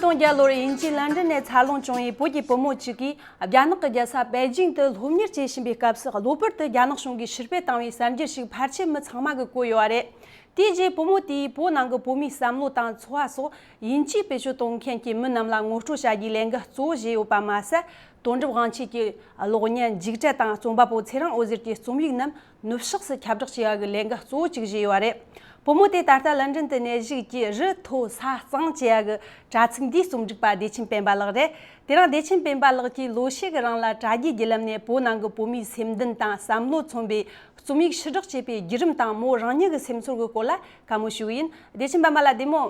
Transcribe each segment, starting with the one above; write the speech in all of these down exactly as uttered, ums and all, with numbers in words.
སྟོང་བརྒྱད་ལོར་དབྱིན་ཇིའི་ལན་ཀྲན་ནས་འཚར་ལོངས་བྱུང་བའི་བོད་ཀྱི་བུ་མོ་གཅིག་གིས། རྒྱ་ནག་གི་རྒྱལ་ས་པེ་ཅིང་དུ་སློབ་གཉེར་བྱེད་བཞིན་པའི་སྐབས་སུ། གློ་བུར་དུ་རྒྱ་ནག་གཞུང་གིས་ཕྱིར་འབུད་བཏང་བའི་གསར་འགྱུར་ཞིག་ཕལ་ཆེར་མི་ཚང་མ་གིས་གོ་ཡོད་པ་རེད། དེའི་རྗེས་བུ་མོ་དེས་བོད་ནང་གི་བོད་མིའི་བསམ་བློ་དང་འཚོ་བ་སོགས་དབྱིན་ཇིས་བེད་སྤྱོད་གཏོང་མཁན་གྱི་མི་རྣམས་ལ་ངོ་སྤྲོད་བྱ་རྒྱུའི་ལས་འགུལ་གཙོ་བོ་བྱས་ཡོད་པ་མ་ཟད། དོན་གྲུབ་དབང་ཆེན་གྱི་གློག་བརྙན་འཇིགས་བྲལ་དང་རྩོམ་པ་པོ་ཚེ་རིང་འོད་ཟེར་གྱི་རྩོམ་ཡིག་རྣམས་ནུབ་ཕྱོགས་སུ་ཁྱབ་བསྒྲགས་བྱས་པ་གི་ལས་འགུལ་གཙོ་བོ་གཅིག་བྱས་ཡོད་པ་རེད། བུ་མོ་དེ་ད་ལྟ་ལན་ཀྲན་དུ་གནས་བཞུགས་ཀྱིས་རི་མཐོ་ས་གཙང་ཅེས་པ་གི་དྲ་ཚིགས་འདིའི་རྩོམ་སྒྲིག་པ་བདེ་ཆེན་སྤེན་པ་ལགས་རེད། དེ་རིང་བདེ་ཆེན་སྤེན་པ་ལགས་ཀྱིས་ལོ་ཤས་ཀྱི་རིང་ལ་དྲ་རྒྱའི་བརྒྱུད་ལམ་ནས་བོད་ནང་གི་བོད་མིའི་སེམས་འདུན་དང་བསམ་བློ་མཚོན་པའི་རྩོམ་ཡིག་ཕྱིར་བསྒྲགས་བྱེད་པའི་བརྒྱུད་རིམ་དང་། མོ་རང་ཉིད་ཀྱི་སེམས་ཚོར་གྱི་སྐོར་ལ་བཀའ་མོལ་ཞུ་གི་ཡིན། བདེ་ཆེན་སྤེན་པ་ལགས་བདེ་མོ།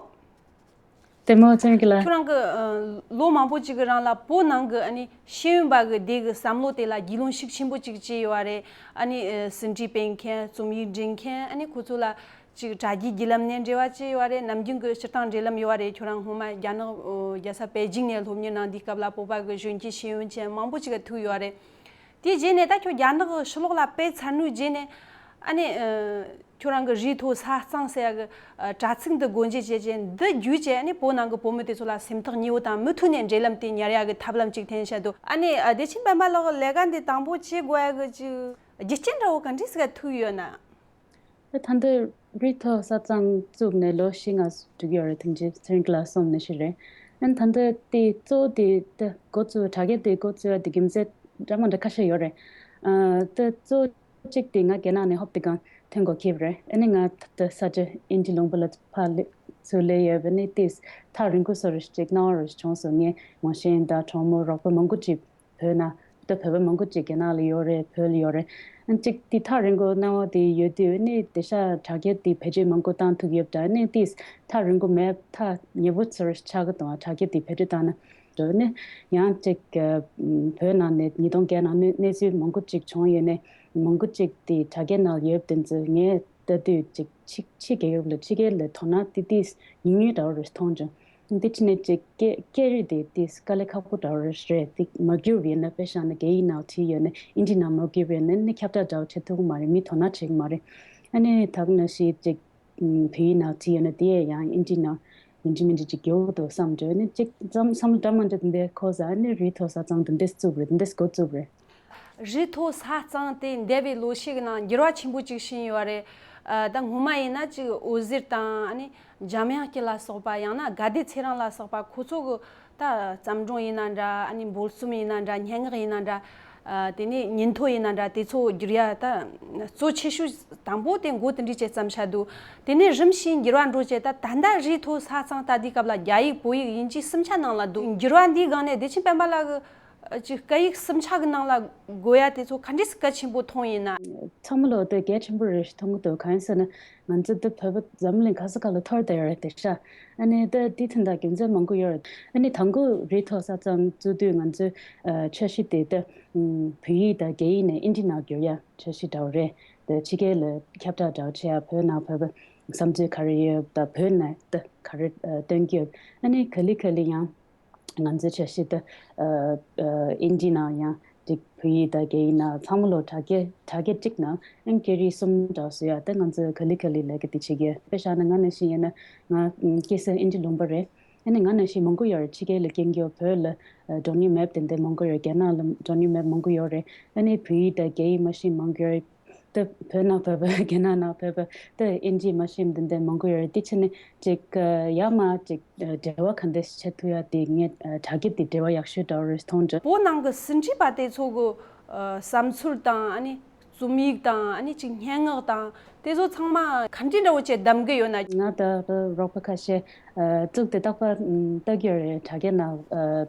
དེ་མོ་ཚེ་རིང་ལགས། ཁྱོད་རང་གི་ཨ་ལོ་མང་པོ་ཅིག་གི་རིང་ལ་བོད་ནང་གི་ཨ་ནི་ཤེས་ཡོན་པ་གི་སྡེ་གི་བསམ་བློ་དེ་ལ་རྒྱུས་ལོན་ཤུགས་ཆེན་པོ་ཅིག་བྱས་ཡོད་པ་རེད། ཨ་ནི་ཨ་ཟིན་བྲིས་སྤེལ་མཁན། རྩོམ་ཡིག་འབྲི་མཁན། ཨ་ནི་ཁོ་ཚོ་ལ་ཅིག་དྲ་རྒྱའི་བརྒྱུད་ལམ་ནས་འབྲེལ་བ་བྱས་ཡོད་པ་རེད། ནམ་རྒྱུན་གི་སྤྱིར་བཏང་འབྲེལ་ལམ་ཡོད་པ་རེད། ཁྱོད་རང་སྔོན་མ་རྒྱ་ནག་ཨོ་རྒྱལ་ས་པེ་ཅིང་ནས་སློབ་གཉེར་གནང་དུས་སྐབས་ལ་བོད་པ་གི་གཞོན་སྐྱེས་ཤེས་ཡོན་ཅན་མང་པོ་ཅིག་ག་ཐུག་ཡོད་པ་རེད། དེའི་རྗེས་ནས་ད་ཁྱོད་རྒྱ་ནག་གི་ཕྱི་ལོགས་ལ་ཕེབས་ཚར་ནོའི་རྗེས་ནས། ཨ་ནི་ཨ་ཁྱོད་རང་གི་རི་མཐོ་ས་གཙང་ཟེར་ཡ་གི་ཨ་དྲ་ཚིགས་འདི་སྒོ་འབྱེད་བྱས་རྗེས། འདི་བརྒྱུད་བྱས་ཨ་ནི་བོད་ནང་གི་བོད་མི་དེ་ཚོ་ལ་སེམས་ཐག་ཉེ་བོ་དང་མུ་མཐུད་ནས་འབྲེལ་ལམ་དེ་ཉར་ཡ་གི་ཐབས་ལམ་ཅིག་འཐེན་བཞག་འདུག་ཨ་ནི་ཨ་བདེ་ཆེན་སྤེན་པ་ལགས་ལས་ཀ་འདི་དང་པོ་བྱེད་དགོས་ཡ་གི་ཅིག་རྒྱུ་རྐྱེན་འདྲ་བོ་ག་འདྲས་ཟིག་ག་ཐུག་ཡོད་ན། ད་ལྟ་རི་མཐོ་ས་གཙང་བཙུགས་ནས་ལོ་བཞི་ལྔ་འགྲོ་གི་ཡོད་རེད། དེང་ཕྱིན་ཚེ་རིང་ལགས་གསུངས་ནང་བཞིན་རེད། ཨ་ནི་ད་ལྟ་དེ་གཙོ་བོ་དེ་ད་འགོ་བཙུགས། དྲ་རྒྱ་དེ་འགོ་བཙུགས་ཡ་དེ་རྒྱུ་མཚན་འདྲ་མི་འདྲ་ཁ་ཤས་ཡོད་རེད། ཨ་ད་གཙོ་བོ་གཅིག་དེ་ང་རྒྱ་ནག་ནས་ཧོབ་དེ་གང་ཐོན་དགོས་ཁེལ་རེད། ཨ་ནི་ང་ད་ས་ཆ་དབྱིན་ཇི་ལུང་པ་ལ་ཕར་སླེབས། ཚུར་སླེབས་ཡོད་པ་ནི་དེ་ཐག་རིང་པོ་བཟོ་རེ་ཅིག་སྣང་བ་རེ་བྱུང་སོང་། ངའི་ངོ་ཤེས་དང་གྲོགས་མོ་རོགས་པ་མང་པོ་ཅིག་བོད་ནང་ད་བོད་པ་མང་པོ་ཅིག་རྒྱ་ནག་ལ་ཡོད་རེད། བོད་ལ་ཡོད་རེད། ཨ་ཅིག་དེ་ཐག་རིང་པོ་སྣང་བ་དེ་ཡོད་དུས་ནི་དེང་སང་དྲ་རྒྱ་དེ་བེད་སྤྱོད་མང་པོ་བཏང་ཐུབ་ཡོད་པ་འདྲ། ནི་དེ་ཐག་རིང་པོ་མེད། ཐག་ཉེ་པོ་ཚུར་ཆགས་ཀྱི་འདུག་དྲ་རྒྱ་དེ་བེད་སྤྱོད་བཏང་ན་འགྲོ་ནི། ཡང་ཅིག་ཨ་བོད་ནང་ནས་ཉིས་སྟོང་བརྒྱད་ནང་གནས་གནས་ཚུལ་མང་པོ་ཅིག་བྱུང་ཡོད་ནི། མང་པོ་ཅིག་དེ་དྲ་རྒྱ་ནང་ཡོད་པ་དེ་ཚོ་ངས་ལྟ་དུས་ཅིག་ཕྱི་ཕྱི་རྒྱལ་ཁབ་ལ་ཕྱི་རྒྱལ་ལ་དོ་སྣང་ཏིག་ཏིག་ཉུང་ཉུང་འདྲ་བོ་རེ་མཐོང་བྱུང་། འདི་ཕྱི་ནས་ཅིག་སྐད་སྐད་རིགས་དེ་ཏིག་དཀའ་ལས་ཁག་པོ་འདྲ་བོ་རེད། དེ་མ་བསྒྱུར་བ་ཡིན་ན། དཔེ་བཞག་ན་རྒྱ་ཡིག་ནང་བྲིས་ཡོད་ན། དབྱིན་ཇི་ནང་མ་བསྒྱུར་བ་ཡིན་ན་ནི་ཁྱབ་བསྒྲགས་འདྲ་བོ་བྱེད་ཐུབ་ཀྱི་མ་རེད། མིས་དོ་སྣང་བྱེད་ཀྱི་མ་རེད། ཨ་ནི་ད་ག་ནང་བཞིན་ཅིག་བོད་ཡིག་ནང་བྲིས་ཡོད་ན་དེ་ཡང་དབྱིན་ཇི་ནང་མིན་འགྲིག་མིན་འགྲིག་ཅིག་ཡོད་འདུག་བསམ་འགྲོ་ནི། ཅིག་བསམ་བསམ་བློ་འདྲ་མི་འདྲ་དེ་འདྲ་འཁོར་ས། ཨ་ནི་རི་མཐོ་ས་གཙང་དེ་འདྲ་བཙུགས་རེད། དེ་འདྲ་འགོ་བཙུགས་རེད། རི་མཐོ་ས་གཙང་དེ་འདས་པའི་ལོ་ཤས་ཀྱི་ནང་འགྱུར་བ་ཆེན་པོ་ཅིག་ཕྱིན་ཡོད་རེད། ཨ་ད་སྔོན་མ་ཡིན་ན་ཅིག་འོད་ཟེར་དང་། ཨ་ནི་འཇམ་དབྱངས་སྐྱིད་ལ་སོགས་པ། ཡང་ན་དགའ་བདེ་ཚེ་རིང་ལ་སོགས་པ། ཁོ་ཚོ་གི་ད་བརྩམས་སྒྲུང་ཡིན་ན་འདྲ། ཨ་ནི་འབོལ་གསུམ་ཡིན་ན་འདྲ། སྙན་ངག་ཡིན་ན་འདྲ། ཨ་དེ་ནས་ཉིན་ཐོ་ཡིན་ན་འདྲ། དེ་ཚོ་བསྒྱུར་ཡ་ད་གཙོ་ཆེ་ཤོས་དང་པོ་དེ་འགོ་དེ་འདྲ་བྱས་བརྩམས་བཞག་འདུག་དེ་ནས་རིམ་བཞིན་འགྱུར་བ་འགྲོ་བྱས། ད་ད་ལྟ་རི་མཐོ་ས་གཙང་ལྟ་དུས་སྐབས་ལ་རྒྱ་ཡིག་བོད་ཡིག་དབྱིན་ཇི་གསུམ་ཆ་ནང་ལ་འདུག་འགྱུར་བ་འདིའི་སྒང་ནས་བདེ་ཆེན་སྤེན་པ་ལགས་ཀྱིས་ཅིག་སྐད་ཡིག་གསུམ་ཆ་གི་ནང་ལ་དགོས་ཡ་དེ་ཚོ་ག་འདྲས་སེ་གལ་ཆེན་པོ་མཐོང་ཡིན་ན། ཚང་མ་ལོ་དེ་གལ་ཆེན་པོ་རེད་མཐོང་གི་འདུག་གང་ཡིན་ཟེར་ན་ང་ཚོ་འདི་བོད་པ་འཛམ་གླིང་ག་ས་ག་ལ་འཐོར་བསྡད་ཡོད་རེད་དེ་ཤ། ཨ་ནི་ད་འདི་དོན་དག་རྒྱུ་མཚན་མང་པོ་ཡོད་རེད། ཨ་ནི་དང་པོ་རི་མཐོ་ས་གཙང་བཙུགས་དུས་ང་ཚོའི་ཨ་འཆར་གཞི་དེ་ད་བོད་ཡིག་དང་རྒྱ་ཡིག་ནས་དབྱིན་ཇི་ནང་བསྒྱུར་ཡ་འཆར་གཞི་འདྲ་བོ་རེད། ད་ཕྱི་རྒྱལ་ལ་ཁྱབ་བསྒྲགས་འདྲ་བོ་བྱེད་ཡ། བོད་ནང་བོད་པ་བསམ་ཚུལ་ག་རེ་ཡོད་དང་། བོད་ནས་ད་ག་རེ་ཨ་སྟོན་གྱི་ཡོད། ཨ་ནི་ག་ལེ་ག་ལེ་ཡང་ང་ཚོའི་འཆར་གཞི་དེ་ཨ་ཨ་དབྱིན་ཇི་ནང་ཡང་ཅིག་བོད་ཡིག་དང་རྒྱ་ཡིག་ནང་ཚང་མ་ལོ་དྲ་རྒྱ་དྲ་རྒྱ་གཅིག་ནང་ཨང་སྐད་རིགས་གསུམ་འདྲ་བཟོ་ཡ་དེ་ང་ཚོས་ག་ལེ་ག་ལེ་ལས་ཀ་དེ་བྱེད་ཀྱི་ཡོད། དཔེ་བཞག་ན་ང་ནང་བཞིན་ཡིན་ན་ང་སྐྱེས་ས་དབྱིན་ཇི་ལུང་པ་རེད། ཨ་ནི་ང་ནང་བཞིན་མང་པོ་ཡོད་རེད། ཕྱི་རྒྱལ་ལ་སྐྱེས་ཀྱི་ཡོད། བོད་ལ་ཨ་འགྲོ་མྱོང་མེད་པ་དེ་འདྲ་མང་པོ་ཡོད། རྒྱ་ནག་ལ་འགྲོ་མྱོང་མེད་པ་མང་པོ་ཡོད་རེད། ཨ་ནི་བོད་ཡིག་དང་རྒྱ་ཡིག་མ་ཤེས་མང་པོ་ཡོད་རེད། ད་བོད་ནང་བོད་པ། རྒྱ་ནག་ནང་བོད་པ། ད་དབྱིན་ཇི་མ་ཤེས་འདི་འདྲ་མང་པོ་ཡོད་རེད། དེ་ཕྱིར་ནི་ཅིག་ཡར་མར་ཅིག་འབྲེལ་བ་ག་འདྲ་བྱེད་ཐུབ་ཡ་དེ་ངས་དྲ་རྒྱ་དེ་འབྲེལ་བ་ཡག་ཤོས་འདྲ་བོ་རེད་མཐོང་འདྲ། བོད་ནང་གི་ཟིན་བྲིས་པ་དེ་ཚོ་གི་བསམ་ཚུལ་དང་། ཨ་ནི་རྩོམ་ཡིག་དང་། ཨ་ནི་ཅིག་སྙན་ངག་དང་དེ་ཚོ་ཚང་མ་ག་འདྲ་འདྲ་བོ་བྱས་གདམ་གི་ཡོད་ན། ང་ད་རོགས་པ་ཁ་ཤས་བཙུགས་ཏེ་རྟག་པར་ལྟ་གི་ཡོད་རེད། དྲ་རྒྱ་ནང་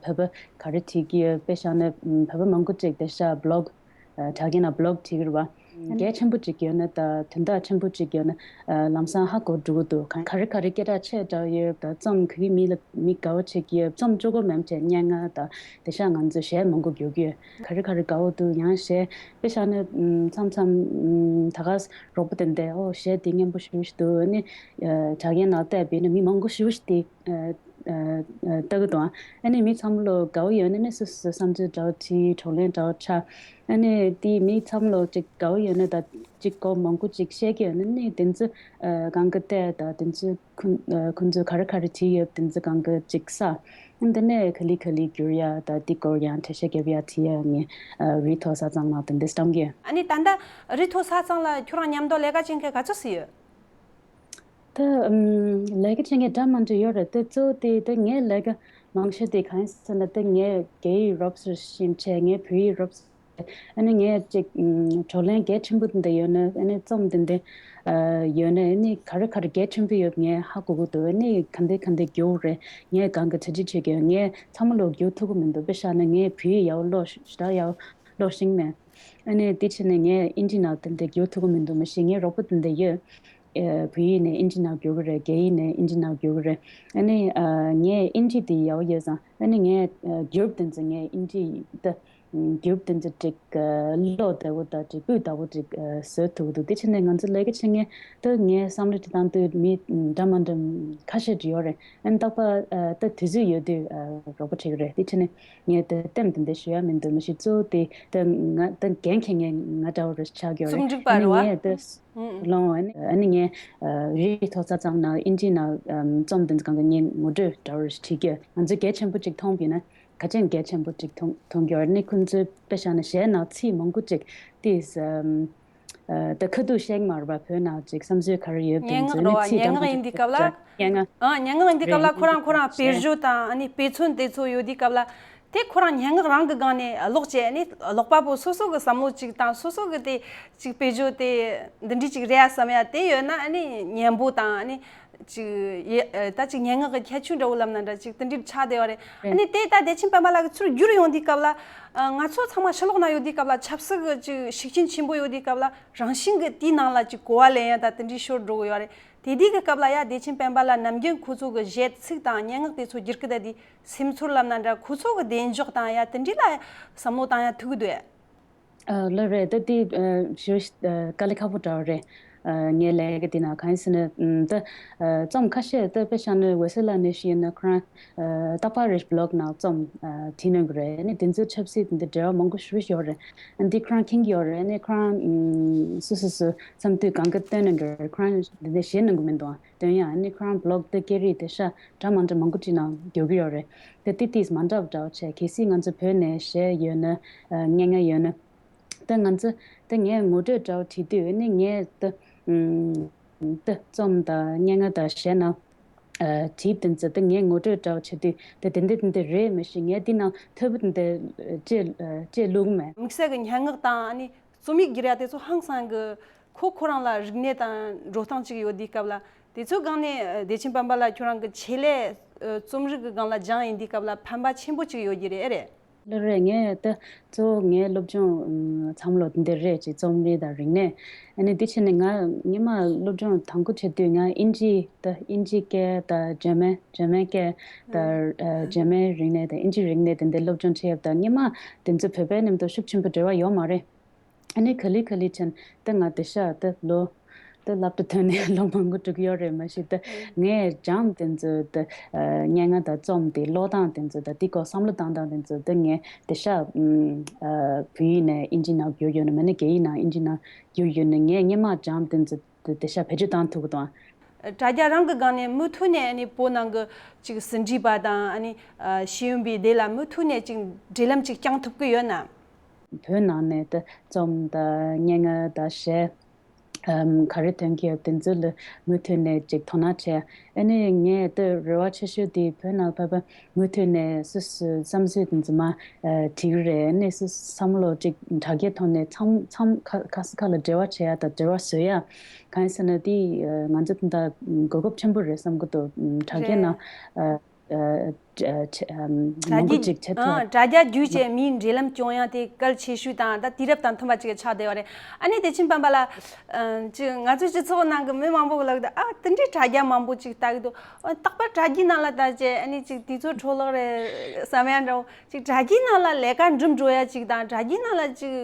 བོད་པ་ག་རེ་བྲིས་ཀྱི་ཡོད། དཔེ་བཞག་ན་བོད་པ་མང་པོ་ཅིག་དེང་སང་བི་ལོག་དྲ་རྒྱ་ནང་བི་ལོག་བྲིས་ཀྱི་རེད་བ། གལ་ཆེན་པོ་ཅིག་ཡོད་ན་དང་དོན་དག་ཆེན་པོ་ཅིག་ཡོད་ན་ལམ་སང་ཧ་གོ་འགྲོ་གི་འདུག་ག་རེ་ག་རེ་སྐད་གྲགས་ཆེ་དྲགས་ཡོད་དང་། རྩོམ་ག་གི་མི་ལ་མི་དགའ་བོ་བྱེད་ཀྱི་ཡོད། རྩོམ་གཅིག་པོ་མིན་པ་བྱས་སྙན་ངག་དང་དེང་སང་ང་ཚོ་གཞས་མང་པོ་རྒྱག་གི་ཡོད། ག་རེ་ག་རེ་དགའ་བོ་འདུག་ཡང་གཞས་དཔེ་བཞག་ན་མཚམས་མཚམས་ད་ག་རོགས་པ་དེ་འདྲས་ཨོ་གཞས་འདི་སྙན་པོ་ཞེ་པོ་ཞིག་འདུག་ཨ་ནི་དྲ་རྒྱ་ནང་བལྟས་པ་ཡིན་ན་མི་མང་པོ་ཞེ་པོ་ཞིག་དེ་ལྟ་གི་འདུག་ཨ་ནི་མི་ཚང་མ་ལོ་དགའ་བོ་ཡོད་ན་ནི་སོ་སོའི་བསམ་ཚུལ་འདྲ་བོ་བྲིས། གྲོགས་ལན་འདྲ་བོ་འཆར། ཨ་ནི་དེ་མི་ཚང་མ་ལོ་ཅིག་དགའ་བོ་ཡོད་ན་དང་ཅིག་གོ་མང་པོ་ཅིག་བཤད་ཀྱི་ཡོད་ན་ནི་དེ་ཚོ་གང་གི་བལྟས་དང་དེ་ཚོ་ཁོ་ཁོ་ཚོས་ག་རེ་ག་རེ་བྲིས་ཡོད་དེ་ཚོ་གང་གི་ཅིག་ས་ འདི་ནས་ག་ལེ་ག་ལེ་བསྒྱུར་ཡ་ད་འདི་སྐོར་ཡང་འགྲེལ་བཤད་རྒྱབ་ཡ་དྲི་ཡ་ངས་རུའི་ཐོག་ས་གཙང་ནང་དེ་འདྲས་བཏང་གི་ཡོད། ཨ་ནི་ད་ལྟ་རུའི་ཐོག་ས་གཙང་ལ་ཁྱོད་རང་མཉམ་དུ་ལས་ཀ་བྱེད་མཁན་ག་ཚོད་ཙམ་ཡོད། ད་ཨམ་ལས་ཀ་བྱེད་མཁན་འདྲ་མི་འདྲ་ཡོད་རེད། ད་གཙོ་བོ་དེ་ད་ངའི་ལས་ཀ་མང་ཤོས་དེ་གང་ཡིན་ཟེར་ན། ད་ངས་རྒྱ་ཡིག་རོབ་ཙམ་ཤེས་བྱས། ངས་བོད་ཡིག་རོབ་ཙམ། ཨ་ནི་ངས་ཅིག་ཨམ་བགྲོ་གླེང་གལ་ཆེན་པོ་དེ་འདྲ་ཡོད་ན། ཨ་ནི་རྩོམ་དེ་འདྲ་ཨ་ཡོད་ན། ཨ་ནི་ག་རེ་ག་རེ་གལ་ཆེན་པོ་ཡོད་ངས་ཧ་གོ་གི་འདུག་ཨ་ནི་ག་འདྲ་ག་འདྲ་བསྒྱུར་རེད། ངས་གང་གི་གྲ་སྒྲིག་བྱེད་ཀྱི་ཡོད། ངས་ཚང་མ་ལོག་བསྒྱུར་ཐུབ་ཀྱི་མི་འདུག་དཔེ་བཞག་ན་ངས་བོད་ཡིག་ཡག་པོ་ཀློག་ཞེ་དྲག་ཡག་པོ་ཀློག་ཤེས་མེད། ཨ་ནི་དེ་བྱས་ནས་ངས་ཨིན་ཇི་ནང་དེ་འདྲ་བསྒྱུར་ཐུབ་ཀྱི་མི་འདུག་མ་གཞི་ངའི་རོགས་པ་དེ་འདྲ་ཡོད། ཨ་བོད་ཡིག་ནས་ཨིན་ཇི་ནང་བསྒྱུར་གྱི་རེད། རྒྱ་ཡིག་ནས་ཨིན་ཇི་ནང་བསྒྱུར་གྱི་རེད། ཨ་ནི་ཨ་ངས་ཨིན་ཇི་དེ་ཡག་པོ་ཡོད་ཙང་། ཨ་ནི་ངས་ཨ་བསྒྱུར་དེ་ཚོ་ངས་ཨིན་ཇི་ད་བསྒྱུར་དེ་ཚོ་ཅིག་ཨ་ཀློག་བདེ་པོ་དང་ཅིག་སྤུས་དག་པོ་ཅིག་ཨ་བཟོ་ཐུབ་ཀྱི་འདུག་དེ་བྱས་ནས་ང་ཚོ་ལས་ཀ་བྱེད་མཁན་ད་ངས་བསམ་བློ་ཅིག་བཏང་དུས་མི་འདྲ་མི་འདྲ་ཁ་ཤས་ཅིག་ཡོད་རེད། ཨ་ནི་རྟག་པར་ཨ་ད་དུས་ཚོད་ཡོད་དུས་ཨ་རོགས་པ་བྱེད་ཀྱི་རེད། དེ་བྱས་ནས་ངས་དེ་ལྟེམ་དེ་འདྲ་ཞུ་ཡ་མི་འདུག་མ་གཞི་གཙོ་བོ་དེ་ད་ང་ད་འགན་འཁྱེར་མཁན་ང་འདྲ་བོ་རེ་ཆགས་ཀྱི་ཡོད་རེད། རྩོམ་སྒྲིག་པ་ཨ་ནི་རེད་བ། ངས་དེ་ཨུ་ཨུ། ལོང་ཨ་ནི་ཨ་ནི་ངས་ཨ་རུའི་ཐོག་ས་གཙང་ནང་ཨིན་ཇི་ནང་ཨམ་རྩོམ་དེ་ཚོ་གང་ག་ངས་ངོ་སྤྲོད་འདྲ་བོ་རེ་བྲིས་ཀྱི་ཡོད། ང་ཚོས་གལ་ཆེན་པོ་ཅིག་མཐོང་བ་ཡིན་ན། ག་ཅན་གལ་ཆེན་པོ་ཅིག་མཐོང་མཐོང་གི་ཡོད་རེད། ཨ་ནི་ཁོང་ཚོས་དཔེ་བཞག་ན་གཞས་ནང་ཚིག་མང་པོ་ཅིག་དེས་ཨམ་ཨ་ད་ཁ་ཐུག་བཤད་མ་རེད་པ། བོད་ནང་ཅིག་བསམ་ཚུལ་ག་རེ་ཡོད་དེ་སྙན་ཚོ་ངག་ཨ་ནི་རེད་བ། ཚིག་སྙན་འདྲ་ངག་མང་ཡིན་དུས་སྐབས་ལ། སྙན་ངག་ཨ་སྙན་ངག་ཡིན་དུས་སྐབས་ལ་ཁོ་རང་ཁོ་རང་དཔེ་བརྗོད་དང་ཨ་ནི་དཔེ་མཚོན་དེ་ཚོ་ཡོད་དུས་སྐབས་ལ། དེ་ཁོ་རང་སྙན་ངག་རང་གི་སྒང་ནས་ཀློག་བྱས་ནས་ཀློག་པ་པོ་སོ་སོ་གི་བསམ་བློ་ཅིག་དང་སོ་སོ་གི་དེ་ཅིག་དཔེ་བརྗོད་དེ་འདི་འདྲ་ཅིག་རེད་ཨ་བསམ་ཡ་དེ་ཡོད་ན། ཨ་ནི་སྙན་པོ་དང་ཨ་ནི་ཅིག་ཡེ་ད་ཅིག་སྙན་ངག་གི་ཁྱད་ཆོས་འདྲ་བོ་ལབ་ན་འདྲ་ཅིག་དེ་འདྲ་ཆགས་བསྡད་པ་རེད། ཨ་ནི་དེ་ད་བདེ་ཆེན་དཔལ་འབར་ལགས་ཀྱིས་ཚུར་བསྒྱུར་ཡོང་དུས་སྐབས་ལ། ང་ཚོ་ཚང་མ་ཕྱི་ལོགས་ན་ཡོད་དུས་སྐབས་ལ་ཆབ་སྲིད་ཀྱི་ཅིག་ཤུགས་རྐྱེན་ཆེན་པོ་ཡོད་དུས་སྐབས་ལ་རང་བཞིན་གྱི་དེའི་ནང་ལ་ཅིག་གོ་བ་ལེན་ཡ་ད་དེ་འདྲའི་ཤོར་འགྲོ་གི་ཡོད་རེད། དེ་དུས་ཀྱི་སྐབས་ལ་ཡ་བདེ་ཆེན་དཔལ་འབར་ལགས་ནམ་རྒྱུན་ཁོ་ཚོ་གི་གཞས་ཚིག་དང་སྙན་ངག་དེ་ཚོ་བསྒྱུར་གི་ད་དེ་སེམས་ཚོར་ལབ་ན་འདྲ། ཁོ་ཚོ་གི་གདེང་འཇོག་དང་ཡ་དེ་འདྲའི་ལ་བསམ་བློ་བཏང་ཡ་ཐུག་གི་འདུག་ཨ། ཨ་ལོས་རེད། ད་དེ་ཨ་ཞུ་ཨ་དཀའ་ལས་ཁག་པོ་འདྲ་བོ་རེད། ཨ་ངའི་ལས་ཀ་དེ་ནང་གང་ཡིན་ཟེར་ན། ཨམ་ད་ཨ་རྩོམ་ཁ་ཤས་ད་དཔེ་བཞག་ན་འོད་ཟེར་ལགས་ནས་ཞུས་ན་ཁོ་རང་ཨ་རྟག་པར་རེ་བྷི་ལོག་ནང་རྩོམ་ཨ་བྲིས་གནང་གི་རེད། ཨ་ནི་དེ་ཚོ་ཆབ་སྲིད་དེ་འདྲ་འབྲེལ་བ་མང་པོ་ཞེ་པོ་ཡོད་རེད། ཨ་འདི་ཁོ་རང་མཁྱེན་གྱི་ཡོད་རེད། ཨ་ནི་ཁོ་རང་ཨམ་སོ་སོ་སོ་བསམ་དུས་གང་ག་བཏོན་གནང་གི་རེད། ཁོ་རང་འདི་འདྲ་ཞེད་གནང་གི་མི་འདུག་ཨ། བཏོན་ཡ། ཨ་ནི་ཁོ་རང་བྷི་ལོག་དེ་སྐད་རིགས་དེ་ཤ་འདྲ་མ་འདྲ་མང་པོ་བྲིས་ནས་རྒྱག་གི་ཡོད་རེད། དེ་ཏིས་ཏིས་མ་འདྲ་བ་འདྲ་བོ་བྱས། གལ་སྲིད་ང་ཚོ་བོད་ནས་གཞས་ཡོད་ན་ཨ་སྙན་ངག་ཡོད་ན། ད་ང་ཚོ་ད་ངས་ངོ་སྤྲོད་འདྲ་བོ་བྲིས་དུས་ཨ་ནི་ངས་ད་ཨམ་ད་རྩོམ་དང་སྙན་ངག་དང་གཞས་ནང་ཨ་བྲིས་དེ་ཚོ་ད་ངས་ངོ་སྤྲོད་འདྲ་བོ་བྱེད་དུས་ད་དེ་འདྲ་དེ་འདྲ་རེད། མ་གཞི་ངས་འདི་ནང་ཐོས་པ་དེ་འདྲ་ཅེས་ཨ་ཅེས་བླུགས་མེད། དམིགས་བསལ་གྱི་སྙན་ངག་དང་ཨ་ནི་རྩོམ་ཡིག་བསྒྱུར་ཡ་དེ་ཚོ་ཧང་སང་གི་ཁོ་ཁོ་རང་ལ་རིག་གནས་དང་འགྲོ་སྟངས་ཅིག་ཡོད་དུས་སྐབས་ལ། དེ་ཚོའི་སྒང་ནས་ཨ་བདེ་ཆེན་དཔལ་འབར་ལགས་ཁྱོད་རང་གི་ཆེད་ལས་ཨ་རྩོམ་རིག་གི་སྒང་ལ་སྦྱངས་ཡིན་དུས་སྐབས་ལ་ཕན་པ་ཆེན་པོ་ཅིག་ཡོད་ཀྱི་རེད། ཨེ་རེད། ལོས་རེད། ངས་ད་གཙོ་བོ་ངའི་སློབ་སྦྱོང་ཨམ་མཚམས་ལོ་འདི་འདྲ་རེད་ཅེས། རྩོམ་རིག་དང་རིག་གནས། ཨ་ནི་དེ་བྱས་ནས་ང་སྔོན་མ་སློབ་སྦྱོང་དང་པོ་བྱེད་དུས་ང་ཨིན་ཇི་ད་ཨིན་ཇི་སྐད་དང་འཇར་མན་འཇར་མན་སྐད་དང་ཨ་འཇར་མན་རིག་གནས་དང་ཨིན་ཇི་རིག་གནས་དེ་འདྲའི་སློབ་སྦྱོང་བྱེད་ཡབ་དང་། སྔོན་མ་དེ་ཚོ་བོད་པའི་མཉམ་དུ་ཤུགས་ཆེན་པོ་འབྲེལ་བ་ཡོད་མ་རེད། ཨ་ནི་ག་ལེ་ག་ལེ་ཕྱིན་ཏེ་ང་དེ་ཤ་ཏེ་ལོ་ཏེ་སློབ་གྲྭ་ཐོན་ནས་ལོ་མང་པོ་འགྲོ་གི་ཡོད་རེད། མ་གཞི་ཏེ་ངས་སྦྱངས་དེ་ཚོ་ཏེ་ཨ་སྙན་ངག་དང་རྩོམ་དེ་ཀློག་སྟངས་དེ་ཚོ་དང་དེ་སྐོར་བསམ་བློ་བཏང་སྟངས་དེ་ཚོ་ཏེ་ངས་དེ་ཤ་ཨ་བོད་ཡིག་ནས་ཨིན་ཇི་ནང་བསྒྱུར་ཡོད་ན་མིན་ན་རྒྱ་ཡིག་ནང་ཨིན་ཇི་ནང་བསྒྱུར་ཡོད་ན་ངས་སྔོན་མ་སྦྱངས་དེ་ཚོ་ཏེ་དེ་ཤ་བེད་སྤྱོད་བཏང་ཐུབ་ཀྱི་འདུག་ཨ། དྲ་རྒྱ་རང་གི་སྒང་ནས་མུ་མཐུད་ནས་ཨ་ནི་བོད་ནང་གི་ཅིག་ཟིན་བྲིས་པ་དང་ཨ་ནི་ཨ་ཤེས་ཡོན་པའི་སྡེ་ལ་མུ་མཐུད་ནས་ཅིག་འབྲེལ་ལམ་ཅིག་བསྐྱང་ཐུབ་ཀྱི་ཡོད་ན། བོད་ནང་ནས་ད་རྩོམ་དང་སྙན་ངག་དང་གཞས་ཨམ་ག་རེ་ཐོན་གྱི་ཡོད་དེ་ཚོ་ལ་མུ་མཐུད་ནས་ཅིག་དོ་སྣང་བྱས། ཨ་ནི་ངས་ད་རེ་བ་ཆེ་ཤོས་དེ་བོད་ནང་ཕལ་པ་མུ་མཐུད་ནས་སོ་སོའི་བསམ་ཚུལ་དེ་ཚོ་མར་ཨ་བྲིས་རེད། ཨ་ནི་སོ་སོ་བསམ་བློ་ཅིག་དྲ་རྒྱའི་ཐོག་ནས་མཚམས་མཚམས་ཁ་ཁ་སང་ཁ་ལ་འབྲེལ་བ་བྱེད་ཡ་དང་འབྲེལ་བ་བཟོ་ཡ། གང་ཡིན་ཟེར་ན་དེ་ཨ་ང་ཚོ་ད་ལྟ་གོ་སྐབས་ཆེན་པོ་རེད་བསམ་གྱི་འདུག་དྲ་རྒྱའི་ནང་རེད། ཨ། ཨ་ཨ་ཨ་དྲ་རྒྱ་མང་པོ་ཅིག་བྱེད་ཐུབ། ཨ་དྲ་རྒྱ་བརྒྱུད་བྱས་མིའི་འབྲེལ་ལམ་སྐྱོང་ཡ་དེ་གལ་ཆེ་ཤོས་དང་ད་དུས་རབས་དང་མཐུན་པ་ཅིག་ཆགས་བསྡད་པ་རེད། ཨ་ནི་བདེ་ཆེན་དཔལ་འབར་ལགས། ཨ་ཅིག་ང་ཚོའི་སྤྱི་ཚོགས་ནང་གི་མི་མང་པོ་གི་ལབ་ཀྱི་འདུག་ཨ་དེ་འདྲའི་དྲ་རྒྱ་མང་པོ་ཅིག་ལྟ་གི་འདུག་ཨ་རྟག་པར་དྲ་རྒྱའི་ནང་ལ་བལྟས་བྱས་ཨ་ནི་ཅིག་དུས་ཚོད་འཕྲོ་བརླག་རེད་བསམ་ཡ་འདྲ་བོ་ཅིག་དྲ་རྒྱའི་ནང་ལ་ལས་ཀ་འགྲུབ་འགྲོ་ཡ་ཅིག་དང་དྲ་རྒྱའི་ནང་ལ་ཅིག་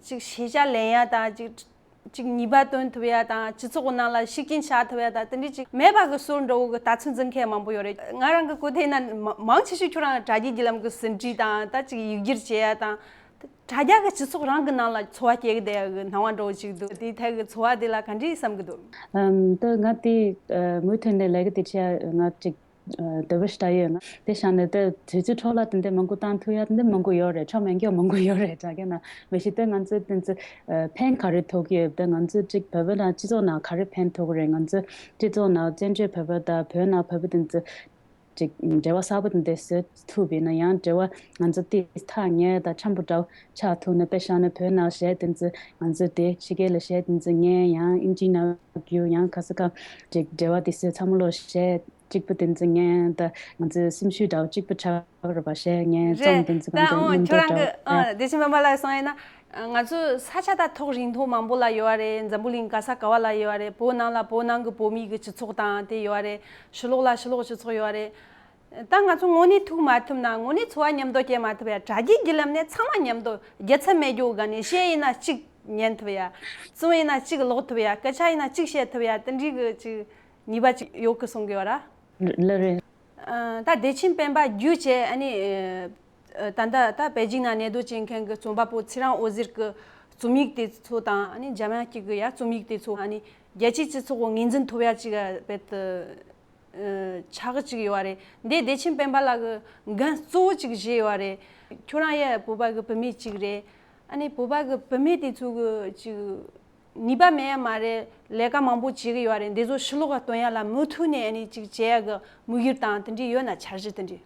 ཅིག་ཤེས་བྱ་ལེན་ཡ་དང་ཅིག་ཅིག་ནུས་པ་བཏོན་ཐུབ་ཡ་དང་སྤྱི་ཚོགས་ནང་ལ་ཤུགས་རྐྱེན་བཞག་ཐུབ་ཡ་དང་དེ་འདྲ་ཅིག་མེད་པ་གི་སྲོལ་འདྲ་བོ་གི་ལྟ་ཚུལ་འཛིན་མཁན་མང་པོ་ཡོད་རེད། ང་རང་གི་གོ་ཐོས་ན་མ་མང་ཆེ་ཤོས་ཁྱོད་རང་དྲ་རྒྱའི་བརྒྱུད་ལམ་གི་ཟིན་བྲིས་དང་ད་ཅིག་ཡིག་སྒྱུར་བྱེད་ཡ་དང་དྲ་རྒྱ་གི་སྤྱི་ཚོགས་རང་གི་ནང་ལ་འཚོ་བ་སྐྱེལ་གི་བསྡད་ཡ་གི་སྣང་བ་འདྲ་བོ་ཅིག་འདུག་དེའི་ཐད་གི་འཚོ་བ་དེ་ལ་ག་འདྲ་བསམ་གི་འདུག་ཨམ་ད་ང་དེ་ཨ་མུ་མཐུད་ནས་ལས་ཀ་དེ་བྱེད་ཡ་ང་ཅིག་འདོད་པ་ཞིག་ད་ཡོད་ན་དེ་བཞག་ནས་དེ་དུས་ཚོད་འཕྲོ་བརླག་དེ་འདྲ་མང་པོ་བཏང་ཐུབ་ཡ་དེ་འདྲ་མང་པོ་ཡོད་རེད། ཆོ་མེད་སྐྱོ་མང་པོ་ཡོད་རེད། དྲ་རྒྱ་ནང་མི་ཤེས་དེ་ང་ཚོས་དེ་ཚོ་ཕན་ག་རེ་ཐོགས་ཀྱི་ཡོད། དེ་ང་ཚོས་གཅིག་བོད་པ་ནང་སྤྱི་ཚོགས་ནང་ག་རེ་ཕན་ཐོགས་ཀྱི་རེད། ང་ཚོས་སྤྱི་ཚོགས་ནང་བཙན་བྱོལ་བོད་པ་དང་བོད་ནང་བོད་པ་དེ་ཚོ་ཅིག་འབྲེལ་བ་གསར་པ་དེ་འདྲ་བཟོ་ཐུབ་པ་ཡིན་ན་ཡང་འབྲེལ་བ་ང་ཚོ་དེ་ཐག་ཉེ་དང་འཆམ་པོ་འདྲ་ཆགས་ཐུབ་ན། དཔེ་བཞག་ན་བོད་ནང་གཞས་དེ་ཚོ་ང་ཚོ་དེ་ཕྱི་རྒྱལ་ལ་གཞས་དེ་ཚོ་ཉན་ཡང་ཨིན་ཇི་ནང་བསྒྱུར་ཡང་ག་ས་ག་ཅིག་འབྲེལ་བ་དེ་ཚོ་ཚང་མ་ལོ་གཞས་གཅིག་པུ་དེ་ཚོ་ཉན་ད་ང་ཚོ་སེམས་ཤུགས་འདྲ་གཅིག་པུ་ཆགས་རེད་པ། གཞས་ཉན་རྩོམ་རེད། དེ་ཚོ་ད་གང་འདྲ་ཨང་མཉམ་ཁྱོད་དུ་རང་གི་འདྲ་ཨང་བདེ་ཆེན་སྤེན་པ་ལགས་གསུངས་ཡིན་ན། ང་ཚོའི་ས་ཆ་ད་ཐོག་རིང་ཐོག་མང་པོ་ལ་ཡོད་རེད། འཛམ་བུ་གླིང་ག་ས་ག་བ་ལ་ཡོད་རེད། བོད་ནང་ལ་བོད་ནང་གི་བོད་མི་གི་སྤྱི་ཚོགས་དང་དེ་ཡོད་རེད། ཕྱི་ལོགས་ལ་ཕྱི་ལོགས་སྤྱི་ཚོགས་ཡོད་རེད། ད་ང་ཚོ་དངོས་གནས་ཐུག་མ་ཐུབ་ན་དངོས་གནས་འཚོ་བ་མཉམ་དུ་སྐྱེལ་མ་ཐུབ་ཡ། དྲ་རྒྱའི་བརྒྱུད་ལམ་ནས་ཚང་མ་མཉམ་དུ་རྒྱལ་ཚབ་མེད་རྒྱུ་ག་ནས་གཞས་ཡིན་ན་གཅིག་ཉན་ཐུབ་ཡ། རྩོམ་ཡིན་ན་གཅིག་ཀློག་ཐུབ་ཡ། སྐད་ཆ་ཡིན་ན་གཅིག་བཤད་ཐུབ་ཡ། དེ་འདྲའི་གི་ཅིག་ནུས་པ་ཅིག་ཡོད་གི་གསུང་གི་ཡོད་ར། ལ་རེད། ད་བདེ་ཆེན་སྤེན་པ་བརྒྱུད་བྱས་ཨ་ནི། ད་ལྟ་ད་པེ་ཅིང་ན་གནས་སྡོད་བྱེད་མཁན་གྱི་རྩོམ་པ་པོ་ཚེ་རིང་འོད་ཟེར་གྱི་རྩོམ་ཡིག་དེ་ཚོ་དང་ཨ་ནི་འཇམ་དབྱངས་སྐྱིད་ཀྱི་ཡ་རྩོམ་ཡིག་དེ་ཚོ་ཨ་ནི་རྒྱལ་སྤྱིའི་སྤྱི་ཚོགས་ཀྱི་ངོས་འཛིན་ཐོབ་ཡ་ཅིག་རྦད་དེ་ཆགས་ཀྱི་ཅིག་ཡོད་རེད། འདི་བདེ་ཆེན་སྤེན་པ་ལགས་ཀྱི་འགན་གཙོ་བོ་ཅིག་བཞེས་ཡོད་རེད། ཁྱོད་རང་ཡ་བོད་པ་གི་བུད་མེད་ཅིག་རེད། ཨ་ནི་བོད་པ་གི་བུད་མེད་དེ་ཚོ་གི་ཅིག་ནུས་པ་མེད་ཡ་མ་རེད། ལས་ཀ་མང་པོ་བྱེད་གི་ཡོད་རེད། འདི་ཚོ་ཕྱི་ལོགས་ལ་སྟོན་ཡ་ལ་མུ་མཐུད་ནས་ཨ་ནི་ཅིག་བྱེད་ཡ་གི་དམིགས་ཡུལ་དང་དེ་འདྲ་ཡོད་ན། འཆར་གཞི་དེ་འདྲ།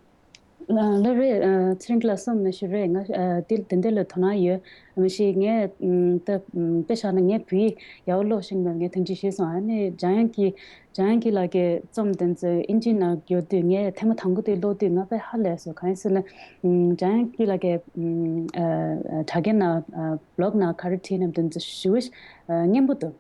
ལ་ལ་རེད། ཚེ་རིང་ལགས་གསུངས་ནི་ཞུ་རེད། ང་དེ་དེ་འདྲ་ལ་དོ་སྣང་ཡོད་མི་ཤེས། ངས་ད་དཔེ་བཞག་ན་ངས་བོད་ཡིག་ཡག་པོ་ཀློག་ཤེས་མེད། ངས་དེ་འདྲ་ཤེས་སོང་། ཨ་ནི་འཇམ་དབྱངས་ཀྱི་འཇམ་དབྱངས་སྐྱིད་ལགས་ཀྱི་རྩོམ་དེ་ཚོ་ཨིན་ཇི་ནང་བསྒྱུར་དུས་ངས་ཐེངས་མ་དང་པོ་དེ་ཀློག་དུས་ང་དཔེ་ཧ་ལས་སོང་། གང་ཡིན་ཟེར་ན། ཨམ། འཇམ་དབྱངས་སྐྱིད་ལགས་ཀྱི་ཨམ། ཨ། དྲ་རྒྱ་ནང་། ཨ། བི་ལོག་ནང་ག་རེ་བྲིས་ནམ་དེ་ཚོ་ཞེ་པོ་ཨ། སྙན་པོ་འདུག་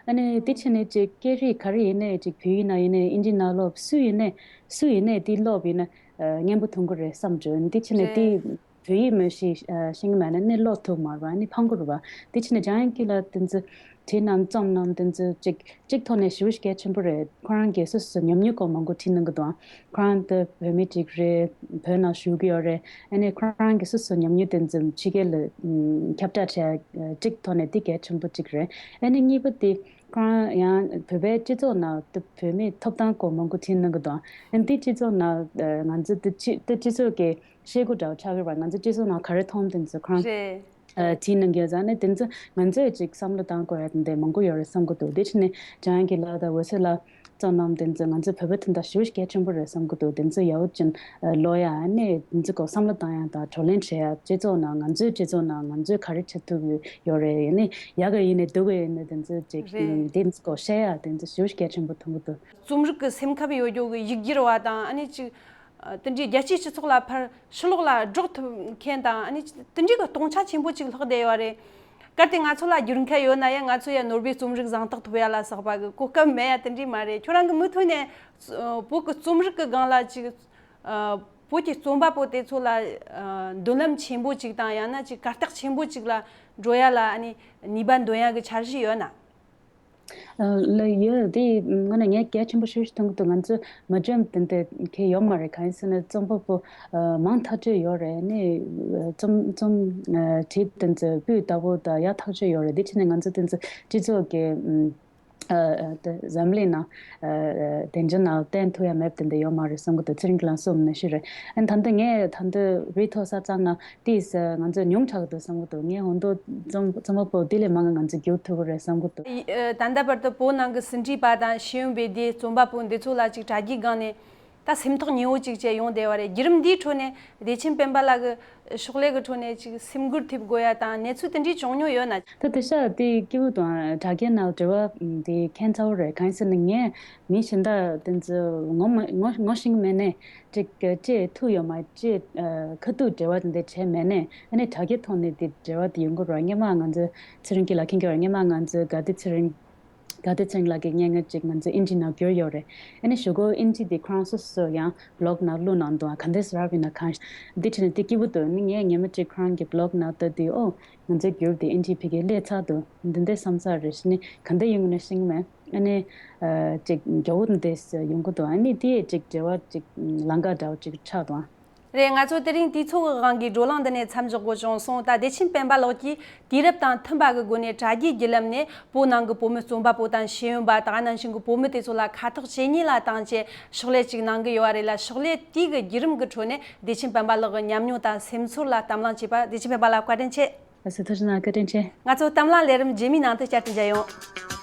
ཨ་ནི་དེ་བྱས་ནས་ཅིག་སྐད་རིགས་ག་རེ་ཡིན་ནའི་ཅིག་བོད་ཡིག་ནང་ཡིན་ནའི་ཨིན་ཇི་ནང་ཀློག་སུ་ཡིན་ནའི་སུ་ཡིན་ནའི་དེ་ཀློག་པ་ཡིན་ན་ཨ། སྙན་པོ་ཐོན་གི་རེད་བསམ་བྱུང་། དེ་བྱས་ནས་དེ་རེད། བོད་ཡིག་མི་ཤེས་ཤེས་ཀྱི་མེད་ན་ནི་ཀློག་ཐུབ་མ་རེད་པ། ཨ་ནི་ཕངས་གི་རེད་པ། དེ་བྱས་ནས་འཇམ་དབྱངས་སྐྱིད་ལགས་དེ་ཚོ་བྲིས་ནམ་རྩོམ་ནམ་དེ་ཚོ་ཅིག་གཅིག་ཐོག་ནས་ཞེ་པོ་གལ་ཆེན་པོ་རེད། ཁོ་རང་གིས་སོ་སོ་ཉམས་མྱོང་སྐོར་མང་པོ་བྲིས་གནང་གི་འདུག་ཁོ་རང་དེ་བོད་མི་ཅིག་རེད། བོད་ནང་བཞུགས་ཀྱི་ཡོད་རེད། ཨ་ནི་ཁོ་རང་གིས་སོ་སོ་ཉམས་མྱོང་དེ་ཚོ་ཕྱི་རྒྱལ་ལ་ཨམ། ཁྱབ་བསྒྲགས་བྱས་གཅིག་ཐོག་ནས་དེ་གལ་ཆེན་པོ་ཅིག་རེད། ཨ་ནི་གཉིས་པ་དེ་ཁོ་རང་ཡང་བོད་པའི་སྤྱི་ཚོགས་ནང་དེ་བོད་མིའི་ཐོབ་ཐང་སྐོར་མང་པོ་བྲིས་གནང་གི་འདུག་ཨ་ནི་དེ་སྤྱི་ཚོགས་ནང་ང་ཚོ་དེ་སྤྱི་དེ་སྤྱི་ཚོགས་ཀྱི་ཤེལ་སྒོ་འདྲ་བོ་ཆགས་ཀྱི་རེད་པ། ང་ཚོ་སྤྱི་ཚོགས་ནང་ག་རེ་མཐོང་དེ་ཚོ་ཁོ་རང་རེད། ཨ། བྲིས་གནང་གི་ཡོད་ཙང་ནི་དེ་ཚོ་ང་ཚོས་ཅིག་བསམ་བློ་བཏང་དགོས་ཡ་དེ་འདྲ་མང་པོ་ཡོད་རེད་བསམ་གྱི་འདུག་དེ་བྱས་ནས་འཇམ་དབྱངས་སྐྱིད་ལགས་དང་འོད་ཟེར་ལགས་རྩོམ་གནང་དེ་ཚོ་ང་ཚོའི་བོད་པའི་དོན་དག་ཞེ་པོ་གལ་ཆེན་པོ་རེད་བསམ་གྱི་འདུག་དེ་ཚོ་ཡག་པོ་ཅིག་ཀློག་ཡ། ཨ་ནི་དེ་ཚོ་སྐོར་བསམ་བློ་བཏང་ཡ་དང་བགྲོ་གླེང་བྱེད་ཡ། སྤྱི་ཚོགས་ནང་ང་ཚོའི་སྤྱི་ཚོགས་ནང་ང་ཚོས་ག་རེ་བྱེད་ཐུབ་ཀྱི་ཡོད་རེད། ཨ་ནི་ཡག་ག་ཡིན་ནའི་སྡུག་ག་ཡིན་ནའི་དེ་ཚོ་ཅིག་རེད། དེ་ཚོ་སྐོར་བཤད་ཡ་དེ་ཚོ་ཞེ་པོ་གལ་ཆེན་པོ་མཐོང་གི་འདུག་རྩོམ་རིག་གི་སེམས་ཁམས་ཡོད་རྒྱུ་གི་ཡིག་སྒྱུར་བ་དང་ཨ་ནི་ཅིག་ཨ། དེ་འདྲའི་རྒྱལ་སྤྱིའི་སྤྱི་ཚོགས་ལ་ཕར་ཕྱི་ལོགས་ལ་སྒྲོག་ཐུབ་མཁན་དང་ཨ་ནི་དེ་འདྲའི་གི་སྟོང་ཆ་ཆེན་པོ་ཅིག་ལྷག་བསྡད་ཡོད་རེད། གལ་ཏེ་ང་ཚོ་ལ་སྒྱུར་མཁན་ཡོད་ན་ཡང་ང་ཚོ་ཡང་ནོར་བུའི་རྩོམ་རིག་གཟེངས་རྟགས་ཐོབ་ཡ་ལ་སོགས་པ་གི་གོ་སྐབས་མེད་ཡ་དེ་འདྲའི་མ་རེད། ཁྱོད་རང་གི་མུ་མཐུད་ནས་ཨ། བོད་ཀྱི་རྩོམ་རིག་གི་སྒང་ལ་ཅིག་ཨ། བོད་ཀྱི་རྩོམ་པ་པོ་དེ་ཚོ་ལ་ཨ། མདུན་ལམ་ཆེན་པོ་ཅིག་དང་ཡང་ན་ཅིག་གར་སྟེགས་ཆེན་པོ་ཅིག་ལ་འགྲོ་ཡ་ལ་ཨ་ནི་ནུས་པ་འདོན་ཡ་གི་འཆར་གཞི་ཡོད་ན། ལ་ཡོད་དེ་དངོས་གནས་ངས་གལ་ཆེན་པོ་ཞེ་པོ་ཞིག་མཐོང་གི་འདུག་ང་ཚོ་མ་བྱོན་དེ་འདྲ་གལ་ཡོད་མ་རེད། གང་ཡིན་ཟེར་ན་རྩོམ་པ་པོ་མང་ཐག་ཆོད་ཡོད་རེད། ནི་རྩོམ་རྩོམ་བྲིས་དེ་ཚོ་སྤུས་དག་པོ་དང་ཡག་ཐག་ཆོད་ཡོད་རེད། དེ་བྱས་ནས་ང་ཚོ་དེ་ཚོ་སྤྱི་ཚོགས་ཀྱི་འཛམ་གླིང་ནང་དེ་འདྲ་ནང་བསྟན་ཐུབ་ཡ་མེད་པ་དེ་འདྲ་ཡོད་མ་རེད་བསམ་གི་འདུག་ཚེ་རིང་གི་ལན་གསུངས་ནི་ཞིག་རེད། ཨ་ནི་ད་ལྟ་ངས་ད་ལྟ་རི་མཐོ་ས་གཙང་ནང་ཏིས་ང་ཚོས་ཉུང་དྲགས་འདུག་བསམ་གི་འདུག་ངས་འོ་འདུག་རྩོམ་རྩོམ་པ་པོ་དེ་ལས་མང་ང་ང་ཚོས་བསྒྱུར་ཐུབ་ཀྱི་རེད་བསམ་གི་འདུག་ད་ལྟ་བར་དུ་བོད་ནང་གི་ཟིན་བྲིས་པ་དང་ཤེས་ཡོན་པའི་སྡེ། རྩོམ་པ་པོ་འདི་ཚོ་ལ་ཅིག་དྲ་རྒྱའི་སྒང་ནས་ད་སེམས་ཐག་ཉེ་བོ་ཅིག་བཅད་ཡོང་བསྡད་པ་རེད། བརྒྱུད་རིམ་འདིའི་ཁྲོད་ནས་བདེ་ཆེན་སྤེན་པ་ལགས་ཀྱི་ཕྱག་ལས་ཀྱི་ཁྲོད་ནས་ཅིག་སེམས་འགུལ་ཐེབས་དགོས་ཡ་དང་གནས་ཚུལ་དེ་འདྲའི་བྱུང་མྱོང་ཡོད་ན། ད་དེ་ཤ་དེ་སྐྱིད་པོ་དང་དྲ་རྒྱའི་ནང་འབྲེལ་བ་དེ་ཁྱད་མཚར་པོ་རེད། གང་ཡིན་ཟེར་ན་ངས་མི་གཞན་དག་དེ་ཚོ་ངོ་མ་ངོ་ངོ་ཤེས་ཀྱི་མེད་ནས། ཅིག་ཅིག་ཐུག་ཡོད་མ་ཅིག་ཨ། ཁ་ཐུག་འབྲེལ་བ་དེ་འདྲ་བྱས་མེད་ནས། ཨ་ནི་དྲ་རྒྱའི་ཐོག་ནས་དེ་འབྲེལ་བ་དེ་ཡོང་གི་རེད། སྔོན་མ་ང་ཚོ་ཚེ་རིང་སྐྱིད་ལགས་མཁྱེན་གྱི་རེད། སྔོན་མ་ང་ཚོ་དགའ་བདེ་ཚེ་རིང་དགའ་བདེ་ཚེ་རིང་ལགས་ཀྱི་སྙན་ངག་ཅིག་ང་ཚོ་ཨིན་ཇི་ནང་བསྒྱུར་ཡོད་རེད། ཨ་ནི་གཞུག་གུ་ཨིན་ཇི་དེ་ཁོ་རང་སོ་སོ་ཡང་བི་ལོག་ནང་བླུགས་གནང་འདུག་ག་འདྲས་རག་པ་ཡིན་ན། གང་འདི་བྱས་ནས་དེ་སྐྱིད་པོ་འདུག་ཨ་ནི་ངས་སྔོན་མ་ཅིག་ཁོ་རང་གི་བི་ལོག་ནང་ལྟ་དུས། ཨོ། ང་ཚོའི་བསྒྱུར་དེ་ཨིན་ཇི་ཕ་གིར་སླེབས་ཚར་འདུག་འདི་འདྲ་བསམ་ཚར་རེད། ཨ་ནི་ག་འདྲ་ཡོང་གི་ན་ཤེས་ཀྱི་མེད། ཨ་ནི་ཨ། ཅིག་མགྱོགས་པོ་འདི་འདྲས་ཡོང་གི་འདུག་ཨ་ནི་དེ་ཅིག་འབྲེལ་བ་ཅིག་ལམ་ཁ་འདྲ་བོ་ཅིག་ཆགས་འདུག་རེད། ང་ཚོ་དེ་རིང་དུས་ཚོད་ཀྱི་དབང་གིས་བགྲོ་གླེང་འདི་ནས་མཚམས་འཇོག་དགོས་བྱུང་སོང་། ད་བདེ་ཆེན་སྤེན་པ་ལགས་ཀྱིས་དུས་རབས་དང་མཐུན་པ་གི་སྒོ་ནས་དྲ་རྒྱའི་བརྒྱུད་ལམ་ནས་བོད་ནང་གི་བོད་མི་རྩོམ་པ་པོ་དང་ཤེས་ཡོན་པ། ད་ག་ནང་བཞིན་གྱི་བོད་མི་དེ་ཚོ་ལ་ཁ་ཐོག་བྱས་ཉེས་ལ་བཏང་བྱས་ཕྱག་ལས་ཅིག་གནང་གི་ཡོད་རེད་ལ། ཕྱག་ལས་དེའི་གི་བརྒྱུད་རིམ་གྱི་ཁྲོད་ནས་བདེ་ཆེན་སྤེན་པ་ལགས་ཀྱི་ཉམས་མྱོང་དང་སེམས་ཚོར་ལ་གཏམ་གླེང་བྱས་པ། བདེ་ཆེན་སྤེན་པ་ལགས་བཀའ་དྲིན་ཆེ། ལགས་སོ། ཐུགས་རྗེ་གནང་། བཀའ་དྲིན་ཆེ། ང་ཚོ་གཏམ་གླེང་ལས་རིམ་རྗེས་མའི་ནང་དུ་བསྐྱར་དུ་མཇལ་ཡོང་།